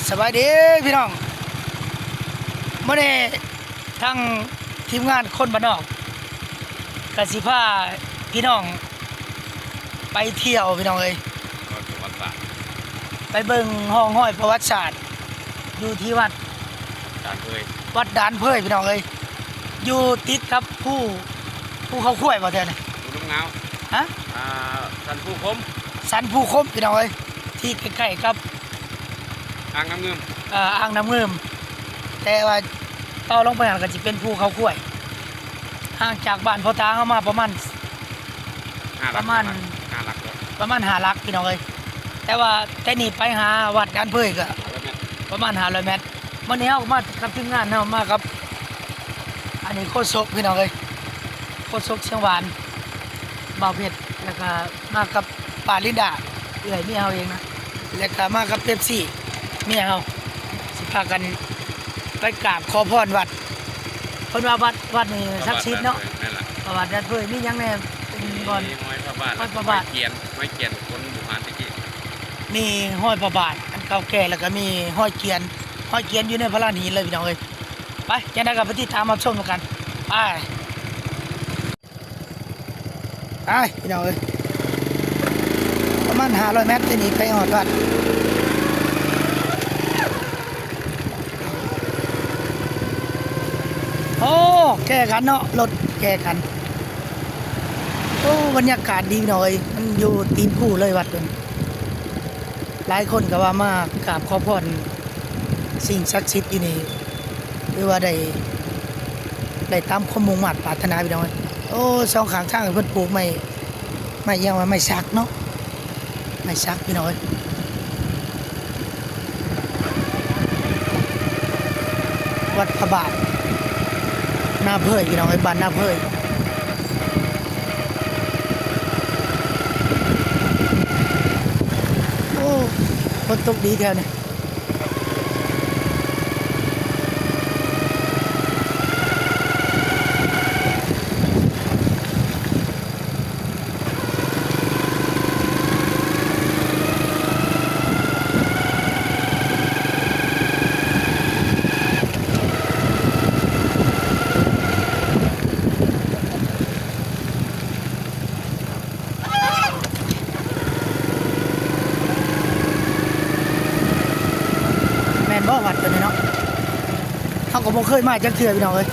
ສະບາຍດີພີ່ນ້ອງ, ມື້ນີ້ທາງທີມງານຄົນບ້ານນອກກະຊິພາພີ່ນ້ອງໄປທ່ຽວພີ່ນ້ອງເອີຍ, ປະຫວັດສາດ ໄປເບິ່ງຮ່ອງຮອຍປະຫວັດສາດຢູ່ທີ່ວັດດ່ານເພີຍ ວັດດ່ານເພີຍພີ່ນ້ອງເອີຍ, ຢູ່ຕິດກັບພູ ພູເຂົາຄວາຍບໍ່ແທ້ນີ້? ພູນ້ຳງາວ ຮະ? ອ່າ ສັນພູຄົມ ສັນພູຄົມພີ່ນ້ອງເອີຍ, ທີ່ໃກ້ໆກັບອ່າງນ້ຳງື່ມ ອ່າ ອ່າງນ້ຳງື່ມ, ແຕ່ວ່າຕໍ່ລົງໄປຫັ້ນກະຊິເປັນພູເຂົາຄວາຍ, ຫ່າງຈາກບ້ານພໍ່ຕາເຮົາມາປະມານ ຫ້າຫຼັກ ປະມານ ຫ້າຫຼັກ ຫ້າຫຼັກ ປະມານຫ້າຫຼັກພີ່ນ້ອງເອີຍ, ແຕ່ວ່າແຕ່ນີ້ໄປຫາວັດດ່ານເພີຍກະ ຫ້າຮ້ອຍແມັດ ປະມານຫ້າຮ້ອຍແມັດ. ມື້ນີ້ເຮົາກະມາກັບທີມງານເຮົາ ມາກັບ ອັນນີ້ໂຄສົກພີ່ນ້ອງເອີຍ, ໂຄສົກຊຽງຫວານ ບ່າວເພັດ ແລ້ວກະມາກັບປ້າລິນດາ ເອື້ອຍເມຍເຮົາເອງນະ, ແລ້ວກະມາກັບເປັບຊີ ເມຍເຮົາ, ຊິພາກັນໄປກາບຂໍພອນວັດ. ເພິ່ນວ່າວັດ ວັດນີ້ສັກສິດເນາະ, ແມ່ນລະ ປະຫວັດດ່ານເພີຍມີຫຍັງແດ່? ເປັນບ່ອນ ມີຮອຍພະບາດ ຮອຍພະບາດ ຮອຍກຽນ ຮອຍກຽນຄົນບູຮານແຕ່ກີ້, ມີຮອຍພະບາດອັນເກົ່າແກ່ ແລ້ວກະມີຮອຍກຽນ ຮອຍກຽນຢູ່ໃນພະລານຫີນເລີຍພີ່ນ້ອງເອີຍ. ໄປ ຈັ່ງໃດກະໄປຕິດຕາມຮັບຊົມນຳກັນ ໄປ. ໄປພີ່ນ້ອງເອີຍ, ປະມານຫ້າຮ້ອຍແມັດ ທີ່ນີ້ໄປຮອດວັດ. ໂອ້ ແກ່ກັນເນາະ ລົດແກ່ກັນ. ໂອ້ ບັນຍາກາດດີພີ່ນ້ອງເອີຍ, ມັນຢູ່ຕີນພູເລີຍວັດເພິ່ນ. ຫຼາຍຄົນກະວ່າມາກາບຂໍພອນສິ່ງສັກສິດຢູ່ນີ້ ຫຼືວ່າໄດ້ ໄດ້ຕາມຄວາມມຸ່ງມາດປາດຖະໜາພີ່ນ້ອງເອີຍ. ໂອ້ ສອງຂ້າງທາງເພິ່ນປູກໄມ້ ໄມ້ຫຍັງວະ ໄມ້ສັກເນາະ ໄມ້ສັກພີ່ນ້ອງເອີຍ. ວັດພະບາດນາເພີຍພີ່ນ້ອງເອີຍ, ບ້ານນາເພີຍ. ໂອ້ ຝົນຕົກດີແທ້ນີ້. ແມ່ນບໍ່ວັດຕົວນີ້ເນາະ? ເຮົາກໍບໍ່ເຄີຍມາຈັກເທື່ອພີ່ນ້ອງເອີຍ.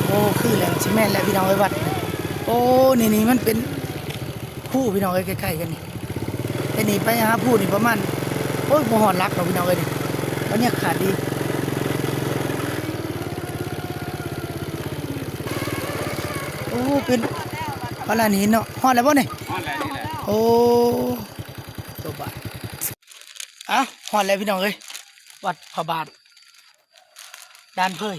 ໂອ້ ຄືແລ້ວ ຊິແມ່ນແລ້ວພີ່ນ້ອງເອີຍ ວັດ. ໂອ້ ນີ້ໆ ມັນເປັນພູພີ່ນ້ອງເອີຍ ໃກ້ໆກັນນີ້. ແຕ່ນີ້ໄປຫາພູນີ້ປະມານ ໂອ້ຍ ບໍ່ຮອດຫຼັກດອກພີ່ນ້ອງເອີຍນີ້. ບັນຍາກາດດີ. ໂອ້ ເປັນພະລານຫີນເນາະ. ຮອດແລ້ວບໍ່ນີ້? ຮອດແລ້ວນີ້ແຫຼະ. ໂອ້ ຕົວບາດ. ເອົ້າ ຮອດແລ້ວພີ່ນ້ອງເອີຍ ວັດພະບາດດ່ານເພີຍ.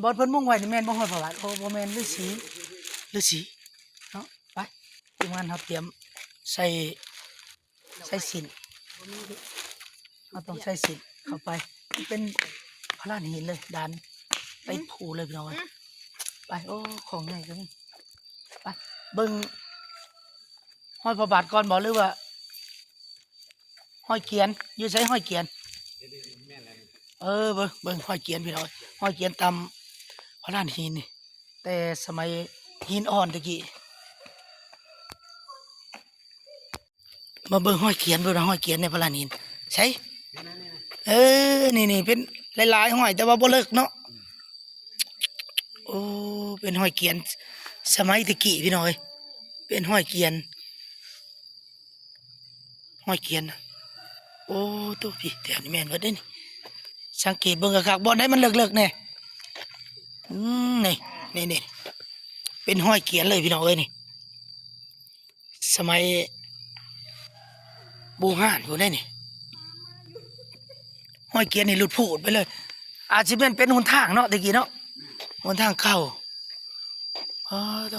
ບ່ອນເພິ່ນມຸງໄວ້ນີ້ແມ່ນບໍ່ ຮອຍພະບາດ? ໂອ້ ບໍ່ແມ່ນ ລືສີ ລືສີເນາະ. ໄປ ທີມງານເຮົາຕຽມໃສ່ ໃສ່ສິ້ນ ເຮົາຕ້ອງໃສ່ສິ້ນເຂົ້າໄປ. ເປັນພະລານຫີນເລີຍ ດ່ານໄປພູເລີຍພີ່ນ້ອງເອີຍ. ໄປ ໂອ້ ຂອງໃຫຍ່ກໍມີ. ໄປເບິ່ງຮອຍພະບາດກ່ອນບໍ່ ຫຼືວ່າ ຮອຍກຽນ ຢູ່ໃສຮອຍກຽນ? ເອີ ເບິ່ງ ເບິ່ງຮອຍກຽນພີ່ນ້ອງ ຮອຍກຽນຕາມພະລານຫີນນີ້ ແຕ່ສະໄໝຫີນອ່ອນແຕ່ກີ້. ມາເບິ່ງຮອຍກຽນ ເບິ່ງຮອຍກຽນໃນພະລານຫີນ ໃສ? ເອີ ນີ້ໆ ເປັນຫຼາຍໆຮອຍ ແຕ່ວ່າບໍ່ເລິກເນາະ. ໂອ້ ເປັນຮອຍກຽນສະໄໝແຕ່ກີ້ພີ່ນ້ອງເອີຍ ເປັນຮອຍກຽນ ຮອຍກຽນ. ໂອ້ ໂຕ ພີ່ ແຖວນີ້ແມ່ນເບິດເດ້ນີ້. ສັງເກດເບິ່ງຄັກໆ ບ່ອນໃດມັນເລິກໆແນ່. ອືມ ນີ້ ນີ້ໆ ເປັນຮອຍກຽນເລີຍພີ່ນ້ອງເອີຍນີ້. ສະໄໝບູຮານພຸ້ນເດ້ນີ້. ຮອຍກຽນນີ້ຫຼຸດພູດໄປເລີຍ. ອາດຊິແມ່ນເປັນຫົນທາງເນາະ ແຕ່ກີ້ເນາະ ຫົນທາງເກົ່າ. ອໍ ໂຕ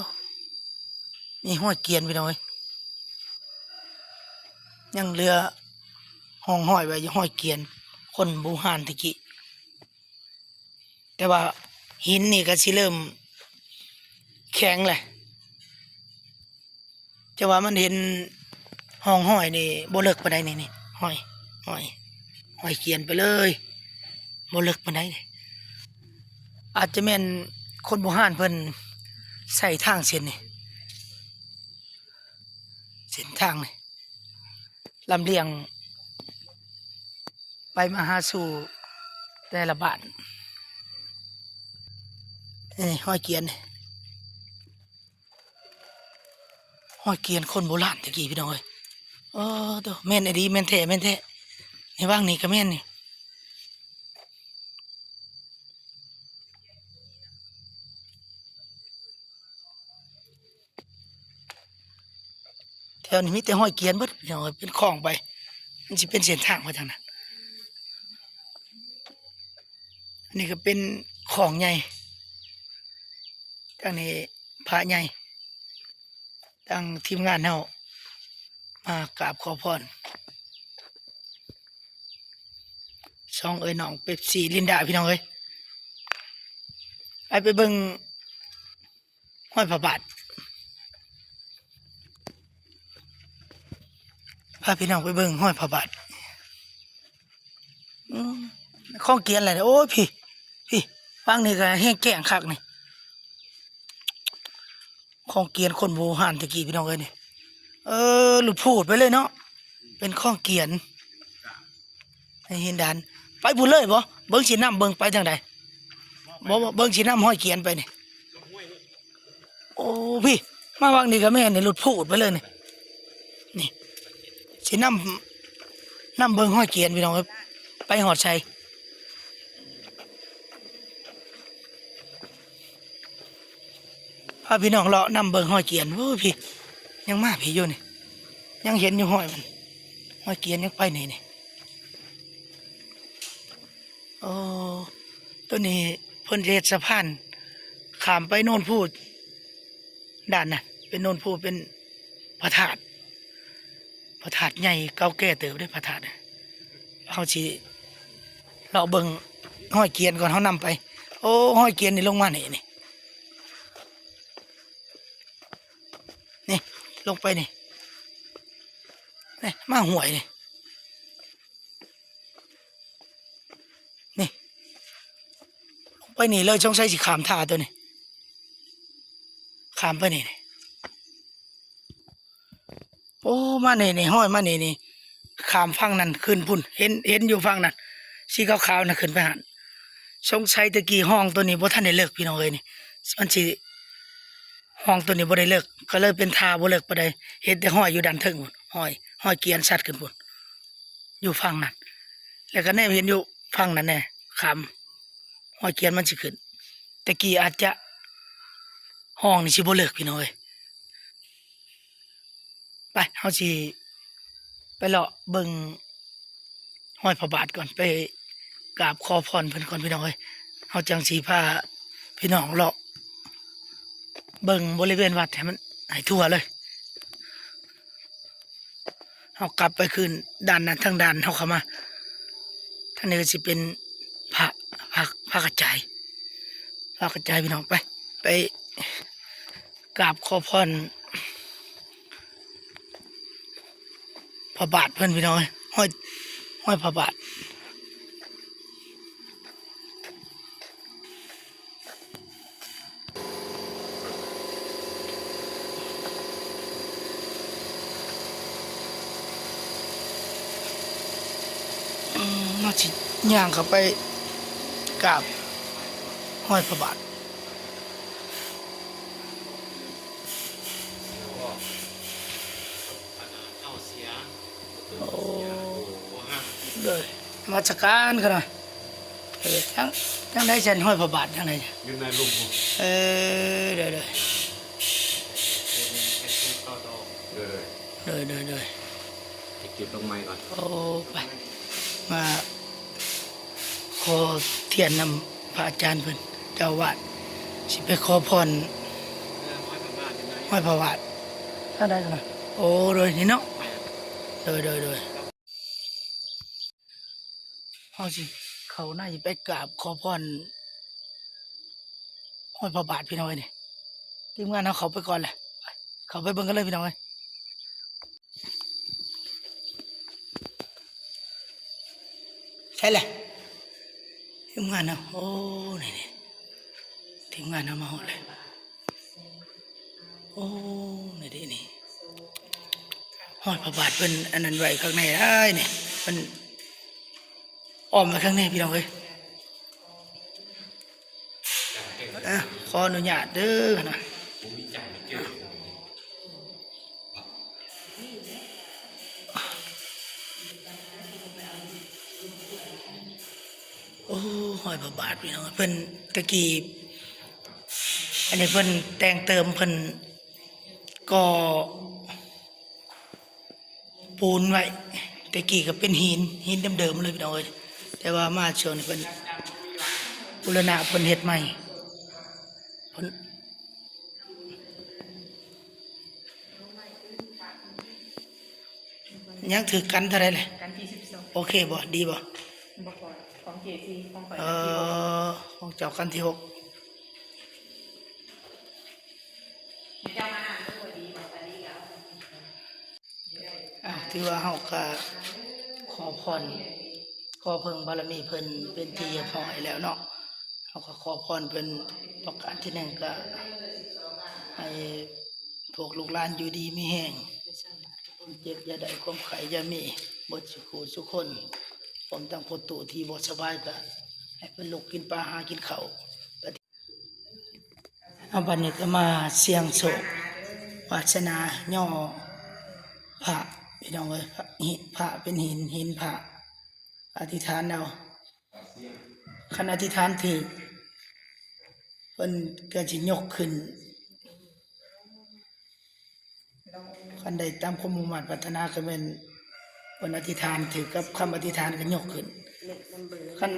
ມີຮອຍກຽນພີ່ນ້ອງເອີຍ. ຍັງເຫຼືອຮ່ອງຮອຍໄວ້ຢູ່ ຮອຍກຽນຄົນບູຮານແຕ່ກີ້. ແຕ່ວ່າຫີນນີ້ກໍຊິເລີ່ມແຂງແຫຼະ. ແຕ່ວ່າມັນເຫັນຮ່ອງຮອຍນີ້ບໍ່ເລິກປານໃດນີ້ ນີ້ ຮອຍ ຮອຍ ຮອຍກຽນໄປເລີຍ ບໍ່ເລິກປານໃດນີ້. ອາດຈະແມ່ນຄົນບູຮານເພິ່ນໃຊ້ທາງເສັ້ນນີ້ ເສັ້ນທາງນີ້ ລຳລຽງໄປມາຫາສູ່ແຕ່ລະບ້ານ. ນີ້ຮອຍກຽນ ຮອຍກຽນຄົນໂບລານແຕ່ກີ້ ພີ່ນ້ອງເອີຍ. ເອີ ໂທ້ ແມ່ນອີ່ຫຼີ ແມ່ນແທ້ ແມ່ນແທ້. ໃນວັງນີ້ກໍແມ່ນນີ້. ແຖວນີ້ມີແຕ່ຮອຍກຽນເບິດ ເປັນຂອງໄປ ມັນຊິເປັນເສັ້ນທາງໄປທາງນັ້ນ. ອັນນີ້ກໍເປັນຂອງໃຫຍ່ ທາງນີ້ພະໃຫຍ່ ທາງທີມງານເຮົາມາກາບຂໍພອນ ສອງເອື້ອຍນ້ອງເປັບຊີ ລິນດາ ພີ່ນ້ອງເອີຍ. ໄປ ໄປເບິ່ງຮອຍພະບາດ ພາພີ່ນ້ອງໄປເບິ່ງຮອຍພະບາດ. ອືມ ຂອງກຽນແຫຼະ ໂອ້ຍ ພີ້ ພີ້ ຝັ່ງນີ້ກໍແຮງແຈ້ງຄັກນີ້. ຂອງກຽນຄົນບູຮານແຕ່ກີ້ ພີ່ນ້ອງເອີຍນີ້. ເອີ ຫຼຸດພູດໄປເລີຍເນາະ ເປັນຂອງກຽນໃນຫີນດານ. ໄປພຸ້ນເລີຍບໍ່? ເບິ່ງຊິນຳເບິ່ງໄປທາງໃດ. ບໍ່ ບໍ່ ເບິ່ງຊິນຳຮອຍກຽນໄປນີ້. ໂອ້ ພີ້ ມາວັງນີ້ກໍແມ່ນນີ້ ຫຼຸດພູດໄປເລີຍນີ້. ນີ້ ຊິນຳ ນຳເບິ່ງຮອຍກຽນ ພີ່ນ້ອງເອີຍ ໄປຮອດໃສ. ພາພີ່ນ້ອງເລາະນຳເບິ່ງຮອຍກຽນ. ໂອ້ ພີ້ ຍັງມາພີ້ຢູ່ນີ້ ຍັງເຫັນຢູ່ຮອຍມັນ ຮອຍກຽນຍັງໄປນີ້ນີ້. ໂອ້ ໂຕນີ້ເພິ່ນເຮັດສະພານຂ້າມໄປໂນນພູ ດ້ານນັ້ນເປັນໂນນພູ ເປັນພະທາດ ພະທາດໃຫຍ່ເກົ່າແກ່ເຕີບເດ້ ພະທາດ. ເຮົາຊິເລາະເບິ່ງຮອຍກຽນກ່ອນ ເຮົານຳໄປ. ໂອ້ ຮອຍກຽນນີ້ລົງມານີ້ ນີ້ ນີ້ ລົງໄປນີ້ ນີ້ ມາຫ້ວຍນີ້. ນີ້ ລົງໄປນີ້ເລີຍ ສົງໄສຊິຂ້າມທ່າຕົວນີ້ ຂ້າມໄປນີ້ ນີ້. ໂອ້ ມານີ້ ນີ້ ຮອຍມານີ້ ນີ້ ຂ້າມຝັ່ງນັ້ນຂຶ້ນພຸ້ນ ເຫັນ ເຫັນຢູ່ຝັ່ງນັ້ນ ສີຂາວໆນັ້ນ ຂຶ້ນໄປຫັ້ນ. ສົງໄສຕະກີ້ຮ່ອງຕົວນີ້ບໍ່ທັນໄດ້ເລິກ ພີ່ນ້ອງເອີຍ ນີ້ ມັນຊິ ຮ່ອງຕົວນີ້ບໍ່ໄດ້ເລິກ ກໍເລີຍເປັນທ່າບໍ່ເລິກປານໃດ ເຫັນແຕ່ຮອຍຢູ່ດ້ານເທິງພຸ້ນ ຮອຍ ຮອຍກຽນຊັດຂຶ້ນພຸ້ນ ຢູ່ຝັ່ງນັ້ນ ແລ້ວກໍແນມເຫັນຢູ່ຝັ່ງນັ້ນແດ່ ຂ້າມ ຮອຍກຽນມັນຊິຂຶ້ນ. ແຕ່ກີ້ອາດຈະ ຮ່ອງນີ້ຊິບໍ່ເລິກ ພີ່ນ້ອງເອີຍ. ໄປ ເຮົາຊິໄປເລາະເບິ່ງຮອຍພະບາດກ່ອນ ໄປກາບຂໍພອນເພິ່ນກ່ອນ ພີ່ນ້ອງເອີຍ. ເຮົາຈັ່ງຊິພາພີ່ນ້ອງເລາະເບິ່ງບໍລິເວນວັດໃຫ້ມັນ ໃຫ້ທົ່ວເລີຍ. ເຮົາກັບໄປຄືນດ້ານນັ້ນ ທາງດ້ານເຮົາເຂົ້າມາ ທາງນີ້ກໍຊິເປັນພະ ພະ ພະກະຈາຍ ພະກະຈາຍ ພີ່ນ້ອງ. ໄປ ໄປກາບຂໍພອນພະບາດເພິ່ນ ພີ່ນ້ອງເອີຍ ຮອຍ ຮອຍພະບາດ. ອືມ ເຮົາຊິຍ່າງເຂົ້າໄປກາບຮອຍພະບາດ. ໂອ້ ໂດຍ ນະມັດສະການຂະໜາດ. ເອີ ທາງ ທາງໃດຊັ້ນ ຮອຍພະບາດທາງໃດ? ຢູ່ໃນລຸ່ມພຸ້ນ. ເອີ ໂດຍ ໂດຍ ໂດຍ ໂດຍ ໂດຍ ເກັບດອກໄມ້ກ່ອນ. ໂອ້ ໄປ ມາ ຂໍທຽນນຳພະອາຈານເພິ່ນ ເຈົ້າອາວາດ ຊິໄປຂໍພອນຮອຍພະບາດ. ທາງໃດກັນນະ? ໂອ້ ໂດຍ ນີ້ເນາະ. ໂດຍ ໂດຍ ໂດຍ ເຮົາຊິເຂົ້າໃນໄປກາບຂໍພອນ ຮອຍພະບາດພີ່ນ້ອງເອີຍນີ້. ທີມງານເຮົາເຂົ້າໄປກ່ອນແຫຼະ ເຂົ້າໄປເບິ່ງກັນເລີຍພີ່ນ້ອງເອີຍ. ໃສລະ ທີມງານເຮົາ? ໂອ້ ນີ້ໆ ທີມງານເຮົາມາຮອດແລ້ວ. ໂອ້ ນີ້ເດ້ນີ້ ຮອຍພະບາດເພິ່ນອັນນັ້ນໄວ້ຂ້າງໃນຫຼາຍນີ້ ເພິ່ນອ້ອມໄວ້ຂ້າງໃນພີ່ນ້ອງເອີຍ. ອ່ະ ຂໍອະນຸຍາດເດີນະ. ໂອ້ ຮອຍພະບາດພີ່ນ້ອງ ເພິ່ນຕະກີ້ ອັນນີ້ເພິ່ນແຕ່ງເຕີມ ເພິ່ນກໍ່ປູນໄວ້ ແຕ່ກີ້ກໍເປັນຫີນ ຫີນເດີມໆເລີຍພີ່ນ້ອງເອີຍ. ແຕ່ວ່າມາຊ່ວງນີ້ເພິ່ນບູລະນະ ເພິ່ນເຮັດໃໝ່ ເພິ່ນ ຍັງຖືກກັນເທົ່າໃດແຫຼະ? ກັນທີສິບສອງ. ໂອເຄບໍ່? ດີບໍ່? ບໍ່ພໍ ຂອງເຈຊີ ຂອງຂ້ອຍ ເອີ ກັນທີຫົກ ຂອງເຈົ້າກັນທີຫົກ. ເຈົ້າມານຳ ຄືບໍ່ດີບໍ່? ກໍດີແລ້ວ. ອ້າວ ຖືວ່າເຮົາກໍຂໍພອນ ຂໍເພິ່ງບາລະມີເພິ່ນເປັນທີ່ຮຽບຮ້ອຍແລ້ວເນາະ. ເຮົາກໍຂໍພອນເພິ່ນ ປະການທີໜຶ່ງ ກໍໃຫ້ພວກລູກຫຼານຢູ່ດີມີແຮງ ຄວາມເຈັບຢ່າໄດ້ ຄວາມໄຂ້ຢ່າມີ ເບິດສູ່ຄູ່ສູ່ຄົນ ພ້ອມທັງພໍ່ຕູ້ທີ່ບໍ່ສະບາຍ ກໍໃຫ້ເພິ່ນລຸກກິນປາຫາກິນເຂົ້າ. ເອົາ ບັດນີ້ກໍມາສ່ຽງໂຊກວາດສະໜາຍໍ້ພະ ພີ່ນ້ອງເອີຍ ພະເປັນຫີນ ຫີນພະ ອະທິຖານເອົາ. ຄັນອະທິຖານຖືກ ເພິ່ນກໍຊິຍົກຂຶ້ນ. ຄັນໄດ້ຕາມຄວາມມຸ່ງມາດປາດຖະໜາ ກໍແມ່ນເພິ່ນອະທິຖານຖືກກັບຄຳອະທິຖານກໍຍົກຂຶ້ນ, ຄັນ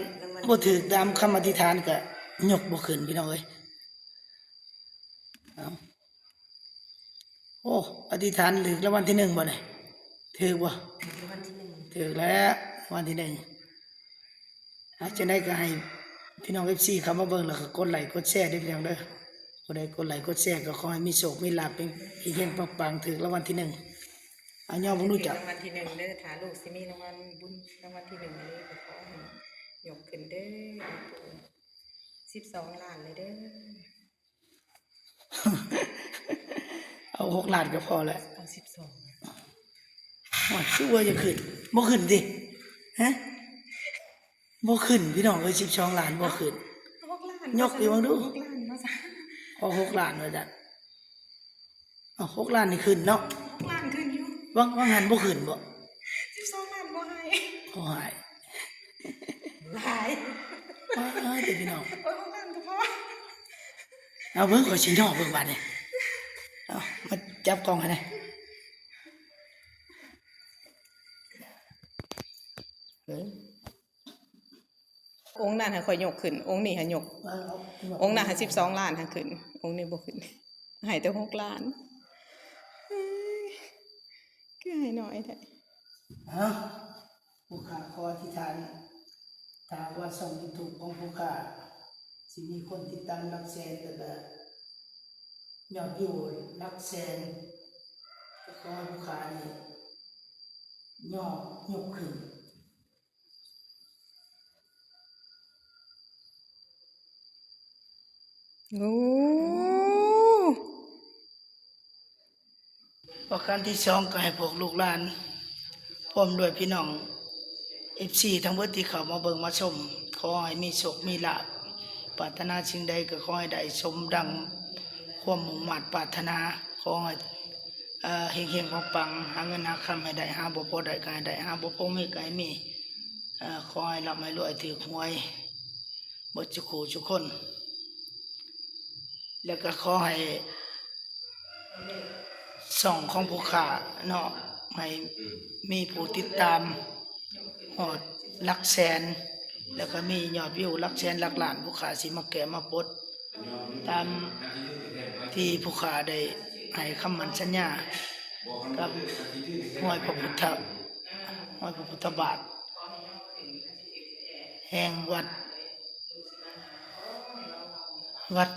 ບໍ່ຖືກຕາມຄຳອະທິຖານກໍຍົກບໍ່ຂຶ້ນ ພີ່ນ້ອງເອີຍ. ເອົາ ໂອ້ ອະທິຖານຖືກລາງວັນທີໜຶ່ງບໍ່ນີ້? ຖືກບໍ່? ຖືກລາງວັນທີໜຶ່ງ ຖືກແລ້ວ ລາງວັນທີໜຶ່ງ. ອ່າ ຈັ່ງໃດກໍໃຫ້ພີ່ນ້ອງເອັຟຊີເຂົ້າມາເບິ່ງ ແລ້ວກໍກົດໄລ້ກົດແຊເດີພີ່ນ້ອງເດີ. ຜູ້ໃດກົດໄລ້ກົດແຊກໍຂໍໃຫ້ມີໂຊກມີລາບ ເຮັງໆ ປັງໆ ຖືກລາງວັນທີໜຶ່ງ. ອ່າ ຍໍເບິ່ງດູເຈົ້າ ລາງວັນທີໜຶ່ງເດີ. ຖ້າລູກຊິມີລາງວັນບຸນ ລາງວັນທີໜຶ່ງນີ້ ກໍຂໍໃຫ້ຍົກຂຶ້ນເດີ ສິບສອງລ້ານເລີຍເດີ. ເອົາຫົກລ້ານກໍພໍແລ້ວ. ເອົາສິບສອງ. ໂອ້ຍ ຄືວ່າຈະຂຶ້ນ ບໍ່ຂຶ້ນຕິ ຮະ? ບໍ່ຂຶ້ນພີ່ນ້ອງເອີຍ ສິບສອງລ້ານບໍ່ຂຶ້ນ. ຫົກລ້ານ ຍົກອີກເບິ່ງດູ ຫົກລ້ານວ່າຊັ້ນ. ເອົາຫົກລ້ານວ່າຊັ້ນ. ເອົາຫົກລ້ານນີ້ຂຶ້ນເນາະ. ຫົກລ້ານຂຶ້ນຢູ່. ຫວ່າງ ຫວ່າງຫັ້ນບໍ່ຂຶ້ນບໍ່? ສິບສອງລ້ານບໍ່ໃຫ້ ບໍ່ໃຫ້. ຫຼາຍ ປາດເດີພີ່ນ້ອງ. ເອີ ຫົກລ້ານກໍພໍ. ເອົາເບິ່ງ ຂ້ອຍຊິຍໍເບິ່ງບາດນີ້. ເອົາ ມາຈັບກ້ອງໃຫ້ແດ່. ເອີ ອົງນັ້ນໃຫ້ຂ້ອຍຍົກຂຶ້ນ ອົງນີ້ໃຫ້ຍົກ. ເອີ ອົງນັ້ນໃຫ້ສິບສອງລ້ານໃຫ້ຂຶ້ນ ອົງນີ້ບໍ່ຂຶ້ນ ໃຫ້ແຕ່ຫົກລ້ານ. ຄືໃຫ້ໜ້ອຍແທ້. ເອົ້າ ຜູ້ຂ້າຂໍອະທິຖານ ຖ້າຫາກວ່າຊ່ອງຢູທູບຂອງຜູ້ຂ້າຊິມີຄົນຕິດຕາມຫຼັກແສນ ແລ້ວກໍຍອດວິວຫຼັກແສນ ກໍຂໍໃຫ້ຜູ້ຂ້ານີ້ຍອດຍົກຂຶ້ນ. ໂອ້ ປະການທີສອງ ກໍໃຫ້ພວກລູກຫຼານ ພ້ອມດ້ວຍພີ່ນ້ອງເອັຟຊີທັງເບິດທີ່ເຂົ້າມາເບິ່ງມາຊົມ ຂໍໃຫ້ມີໂຊກມີລາບ ປາດຖະໜາສິ່ງໃດກໍຂໍໃຫ້ໄດ້ສົມດັ່ງຄວາມມຸ່ງມາດປາດຖະໜາ. ຂໍໃຫ້ ເອີ ເຮັງໆ ປັງໆ ຫາເງິນຫາຄຳໃຫ້ໄດ້ ຫາບໍ່ພໍໄດ້ກໍໃຫ້ໄດ້ ຫາບໍ່ພໍມີກໍໃຫ້ມີ. ຂໍໃຫ້ລ່ຳໃຫ້ລວຍ ຖືກຫວຍເບິດສູ່ຄູ່ສູ່ຄົນ ແລ້ວກໍຂໍໃຫ້ຊ່ອງຂອງຜູ້ຂ້າເນາະ ໃຫ້ມີຜູ້ຕິດຕາມຮອດຫຼັກແສນ ແລ້ວກໍມີຍອດວິວຫຼັກແສນຫຼັກລ້ານ ຜູ້ຂ້າຊິມາແກ້ມາປົດ ຕາມທີ່ຜູ້ຂ້າໄດ້ໃຫ້ຄຳໝັ້ນສັນຍາກັບຮອຍພະພຸດທະ ຮອຍພະພຸດທະບາດແຫ່ງວັດ ວັດ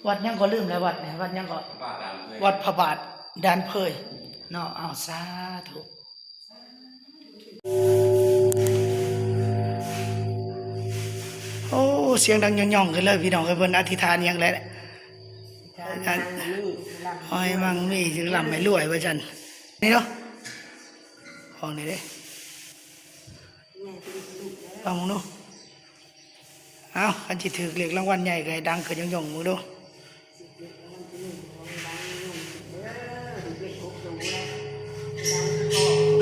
ວັດຫຍັງກໍລືມແລ້ວ ວັດນີ້ ວັດຫຍັງກໍ ວັດພະບາດດ່ານເຜີຍເນາະ. ເອົາ ສາທຸ. ໂອ້ ສຽງດັງຫຍ້ອງໆຂຶ້ນເລີຍພີ່ນ້ອງເອີຍ. ເພິ່ນອະທິຖານຫຍັງແຫຼະ? ຂໍໃຫ້ມັ່ງມີ ລ່ຳໃຫ້ລວຍວ່າຊັ້ນເນາະ. ຂອງນີ້ເດ້ ລອງເບິ່ງດູ. ເອົາ ຄັນຊິຖືກເລກລາງວັນໃຫຍ່ກໍໃຫ້ດັງຂຶ້ນຫຍ້ອງໆເບິ່ງດູ.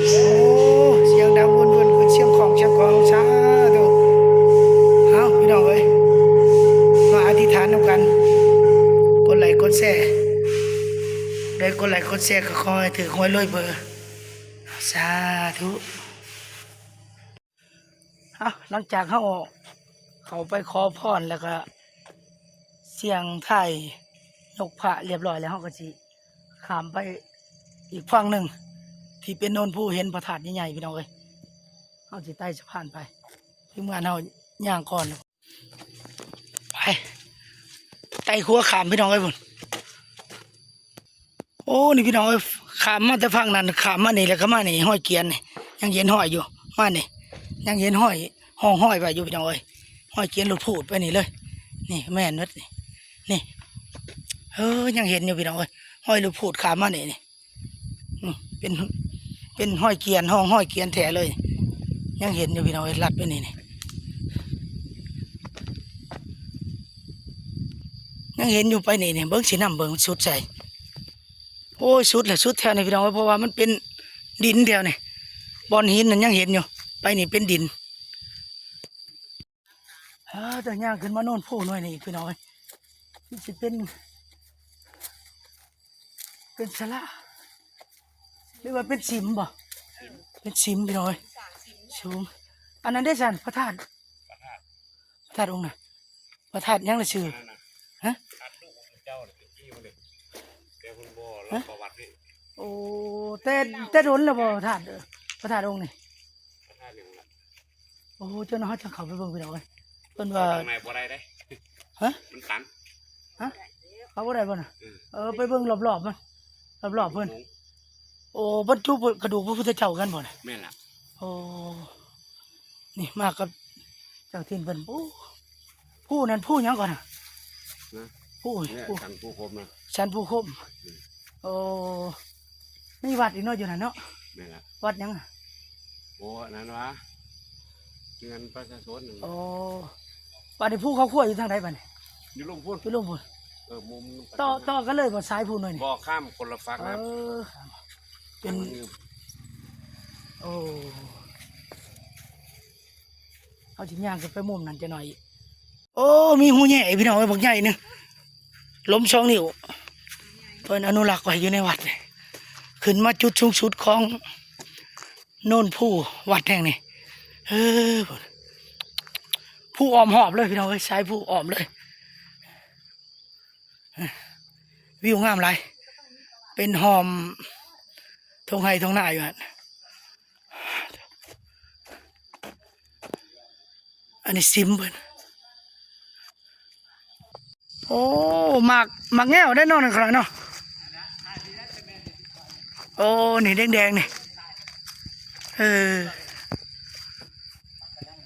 ໂອ້ ສຽງດັງວຸ່ນໆ ເປັນສຽງຂອງສຽງກອງ. ສາທຸ. ເອົາ ພີ່ນ້ອງເອີຍ ມາອະທິຖານນຳກັນ ກົດໄລກົດແຊ ໄດ້ກົດໄລກົດແຊ ກໍຂໍໃຫ້ຖືກຫວຍລວຍເບີ. ສາທຸ. ເອົາ ຫຼັງຈາກເຮົາເຂົ້າໄປຂໍພອນ ແລ້ວກໍສ່ຽງທາຍຍົກພະລຽບຮ້ອຍແລ້ວ ເຮົາກໍຊິຂ້າມໄປອີກຝັ່ງໜຶ່ງ ທີ່ເປັນໂນນພູ ເຫັນພະທາດໃຫຍ່ໆ ພີ່ນ້ອງເອີຍ. ເຮົາຊິໄຕ່ສະພານໄປ ທີມງານເຮົາຍ່າງກ່ອນ. ໄປ ໄຕ່ຂົວຂ້າມ ພີ່ນ້ອງເອີຍ ພຸ້ນ. ໂອ້ ນີ້ພີ່ນ້ອງເອີຍ ຂ້າມມາແຕ່ຝັ່ງນັ້ນ ຂ້າມມານີ້ ແລ້ວກໍມານີ້ ຮອຍກຽນນີ້ ຍັງເຫັນຮອຍຢູ່. ມານີ້ ຍັງເຫັນຮອຍ ຮ່ອງຮອຍໄວ້ຢູ່ ພີ່ນ້ອງເອີຍ. ຮອຍກຽນລົດພູດໄປນີ້ເລີຍ. ນີ້ແມ່ນເບິດນີ້ ນີ້ ເອີ ຍັງເຫັນຢູ່ ພີ່ນ້ອງເອີຍ ຮອຍລົດພູດຂ້າມມານີ້ນີ້. ອືມ ເປັນ ເປັນຮອຍກຽນ ຮ່ອງຮອຍກຽນແທ້ເລີຍ. ຍັງເຫັນຢູ່ ພີ່ນ້ອງເອີຍ ລັດໄປນີ້ນີ້ ຍັງເຫັນຢູ່ໄປນີ້ນີ້. ເບິ່ງຊິນຳເບິ່ງສຸດໃສ. ໂອ້ຍ ສຸດແຫຼະ ສຸດແຖວນີ້ ພີ່ນ້ອງເອີຍ ເພາະວ່າມັນເປັນດິນແຖວນີ້ ບ່ອນຫີນນັ້ນຍັງເຫັນຢູ່ ໄປນີ້ເປັນດິນ. ເອີ ແຕ່ຍ່າງຂຶ້ນມາໂນນພູໜ່ວຍນີ້ອີກ ພີ່ນ້ອງເອີຍ ມັນຊິເປັນ ເປັນສາລາ ຫຼືວ່າເປັນສິມບໍ່? ເປັນສິມ ພີ່ນ້ອງເອີຍ ສູງ. ອັນນັ້ນເດ້ຊັ້ນ ພະທາດ ພະທາດ ພະທາດອົງນະ ພະທາດຫຍັງລະຊື່? ຮະ? ພະທາດລູກຂອງເຈົ້ານະ ເປັນທີ່ບໍ່ນີ້ ແຕ່ເພິ່ນບໍ່ ຮະ? ເລົ່າປະຫວັດນີ້. ໂອ້ ແຕ່ ແຕ່ດົນແລ້ວບໍ່ ພະທາດ ພະທາດອົງນີ້? ພະທາດຫຍັງລະ? ໂອ້ ເຈົ້ານ້ອຍ ເຮົາຈັ່ງເຂົ້າໄປເບິ່ງ ພີ່ນ້ອງເອີຍ ເພິ່ນວ່າ ຂ້າງໃນບໍ່ໄດ້ເດ້. ຮະ? ມັນຕັນ. ຮະ? ເຂົ້າບໍ່ໄດ້ບໍ່ນະ? ເອີ ເອີ ໄປເບິ່ງລອບໆມັນ ລອບໆເພິ່ນ. ໂອ້ ບັນຈຸກະດູກພະພຸດທະເຈົ້າກັນບໍ່ນະ? ແມ່ນລະ. ໂອ້ ນີ້ມາກັບເຈົ້າຖິ່ນເພິ່ນ. ໂອ້ ພູນັ້ນພູຫຍັງກ່ອນນະ? ນະ ພູ ພູ ສັນພູຄົມນະ ສັນພູຄົມ. ອືມ ໂອ້ ມີວັດອີກເນາະຢູ່ນັ້ນເນາະ. ແມ່ນລະ. ວັດຫຍັງ? ບໍ່ ອັນນັ້ນຫວາ ເຮືອນປະຊາຊົນ. ໂອ້ ບາດນີ້ພູເຂົາຄົວຢູ່ທາງໃດບາດນີ້? ຢູ່ລຸ່ມພຸ້ນ ຢູ່ລຸ່ມພຸ້ນ. ເອີ ມຸມ ຕໍ່ ຕໍ່ກັນເລີຍບໍ່ ສາຍພູໜ່ວຍນີ້? ບໍ່ ຂ້າມຄົນລະຝັ່ງ. ເອີ ເປັນ ໂອ້ ເຮົາຊິຍ່າງຂຶ້ນໄປມຸມນັ້ນຈັກໜ້ອຍ. ໂອ້ ມີຮູແຍ່ ພີ່ນ້ອງເອີຍ ບັກໃຫຍ່ໜຶ່ງ ລົມສອງນິ້ວ. ເພິ່ນອະນຸລັກໄວ້ຢູ່ໃນວັດນີ້ ຂຶ້ນມາຈຸດສູງສຸດຂອງໂນນພູ ວັດແຫ່ງນີ້. ເອີ ພູອ້ອມຮອບເລີຍ ພີ່ນ້ອງເອີຍ ສາຍພູອ້ອມເລີຍ. ວິວງາມຫຼາຍ ເປັນຮ່ອມທົ່ງໄຮ່ທົ່ງນາຢູ່ຫັ້ນ. ອັນນີ້ສິມເພິ່ນ. ໂອ້ ໝາກ ໝາກແງວໄດ້ເນາະ ນັ້ນຂະໜາດເນາະ. ໂອ້ ນີ້ແດງໆນີ້. ເອີ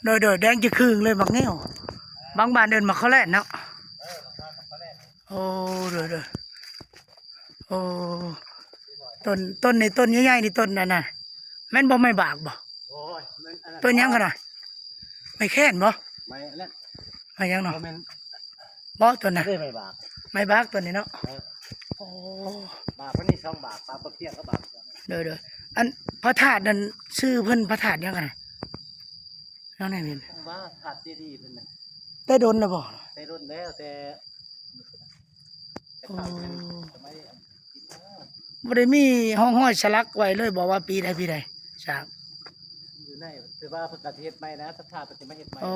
ໂດຍໆ ແດງຈະຄຶ່ງເລີຍ ໝາກແງວ. ບາງບ້ານເອີ້ນໝາກຄໍແລນເນາະ. ໂອ້ ໂດຍໆ. ໂອ້ ຕົ້ນ ຕົ້ນນີ້ ຕົ້ນໃຫຍ່ໆນີ້ ຕົ້ນອັນນະ ແມ່ນບໍ່ ໄມ້ບາກບໍ່? ໂອ້ຍ ມັນອັນນັ້ນ ຕົ້ນຫຍັງຂະໜາດ? ໄມ້ແຄ້ນບໍ່? ໄມ້ອັນນັ້ນ ໄມ້ຫຍັງເນາະ? ບໍ່ແມ່ນ ບໍ່ ຕົ້ນນະ ບໍ່ໄດ້ໄມ້ບາກ ໄມ້ບາກຕົ້ນນີ້ເນາະ. ເອີ ໂອ້ ບາກມັນມີສອງບາກ ບາກບັກເຂຍກັບບາກ. ໂດຍໆ. ອັນພະທາດນັ້ນ ຊື່ເພິ່ນພະທາດຫຍັງຂະໜາດ? ນ້ອງແນມເຫັນ ວ່າພະທາດເຈດີເພິ່ນນະ. ແຕ່ດົນແລ້ວບໍ່? ແຕ່ດົນແລ້ວ ແຕ່ ໂອ້ ແຕ່ເກົ່າເພິ່ນສະໄໝອັນ ບໍ່ໄດ້ມີຮ່ອງຮອຍສະຫຼັກໄວ້ເລີຍບໍ່ ວ່າປີໃດປີໃດສ້າງ? ຢູ່ໃນ ແຕ່ວ່າເພິ່ນກະຊິເຮັດໃໝ່ນະ ສັດທາເພິ່ນຊິມາເຮັດໃໝ່. ໂອ້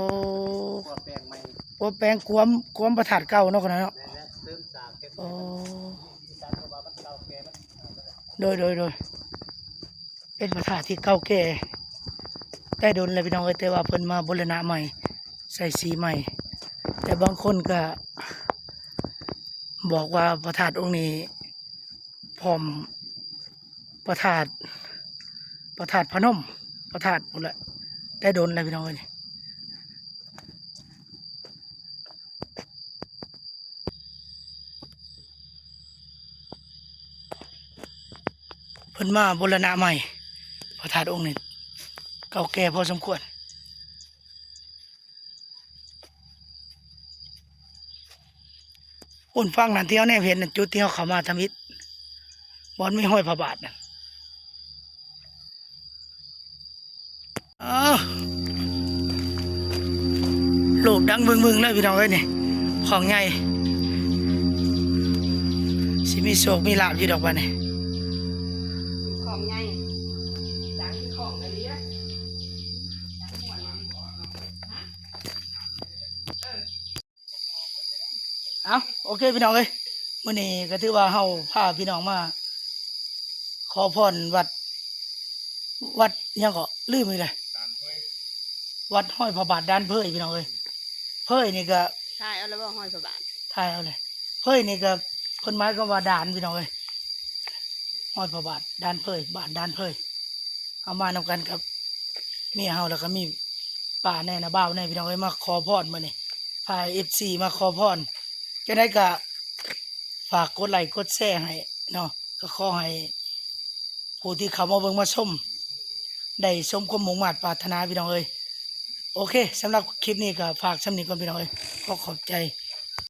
ປົວແປງໃໝ່ ປົວແປງກວມ ກວມພະທາດເກົ່າເນາະ ຂະໜາດເນາະ. ແມ່ນແລ້ວ ເສີມສ້າງເປັນ ໂອ້ ວິທີການ ເພາະວ່າມັນເກົ່າແກ່ ມັນ ໂດຍໆ ໂດຍ. ເປັນພະທາດທີ່ເກົ່າແກ່ໄດ້ດົນແລ້ວ ພີ່ນ້ອງເອີຍ ແຕ່ວ່າເພິ່ນມາບູລະນະໃໝ່ ໃສ່ສີໃໝ່ ແຕ່ບາງຄົນກະ ບອກວ່າພະທາດອົງນີ້ພ້ອມ ພະທາດ ພະທາດພະນົມ ພະທາດພຸ້ນແຫຼະ ໄດ້ດົນແລ້ວພີ່ນ້ອງເອີຍ. ເພິ່ນມາບູລະນະໃໝ່ ພະທາດອົງນີ້ເກົ່າແກ່ພໍສົມຄວນ. ໂອ້ນ ຝັ່ງນັ້ນທີ່ເຮົາແນມເຫັນນັ້ນ ຈຸດທີ່ເຮົາເຂົ້າມາທຳອິດ ບ່ອນມີຮອຍພະບາດນັ້ນ. ອ້າວ ໂລກດັງວຶ່ງໆ ເລີຍພີ່ນ້ອງເອີຍນີ້ ຂອງໃຫຍ່ ຊິມີໂຊກມີລາບຢູ່ດອກບາດນີ້ ຂອງໃຫຍ່ ດັງຄືຂອງອີ່ຫຼີເດ້. ເອົ້າ ໂອເຄພີ່ນ້ອງເອີຍ ມື້ນີ້ກໍຖືວ່າເຮົາພາພີ່ນ້ອງມາຂໍພອນວັດ ວັດຫຍັງເກາະ ລືມອີກແລ້ວ ວັດຮອຍພະບາດດ່ານເພີຍພີ່ນ້ອງເອີຍ. ເພີຍນີ້ກໍ ຖ່າຍເອົາແລ້ວບໍ່ ຮອຍພະບາດ ຖ່າຍເອົາແລ້ວ. ເພີຍນີ້ກໍເພິ່ນໝາຍຄວາມວ່າດ່ານພີ່ນ້ອງເອີຍ ຮອຍພະບາດດ່ານເພີຍ ບ້ານດ່ານເພີຍ. ເຮົາມານຳກັນກັບເມຍເຮົາ ແລ້ວກໍມີປ້າແດ່ ນ້າບ່າວແດ່ພີ່ນ້ອງເອີຍ ມາຂໍພອນມື້ນີ້ ພາເອັຟຊີມາຂໍພອນ. ຈັ່ງໃດກໍຝາກກົດໄລ້ກົດແຊໃຫ້ເນາະ ກໍຂໍໃຫ້ຜູ້ທີ່ເຂົ້າມາເບິ່ງມາຊົມ ໄດ້ສົມຄວາມມຸ່ງມາດປາດຖະໜາພີ່ນ້ອງເອີຍ. ໂອເຄ ສຳລັບຄລິບນີ້ກໍຝາກສ່ຳນີ້ກ່ອນພີ່ນ້ອງເອີຍ ຂໍຂອບໃຈ.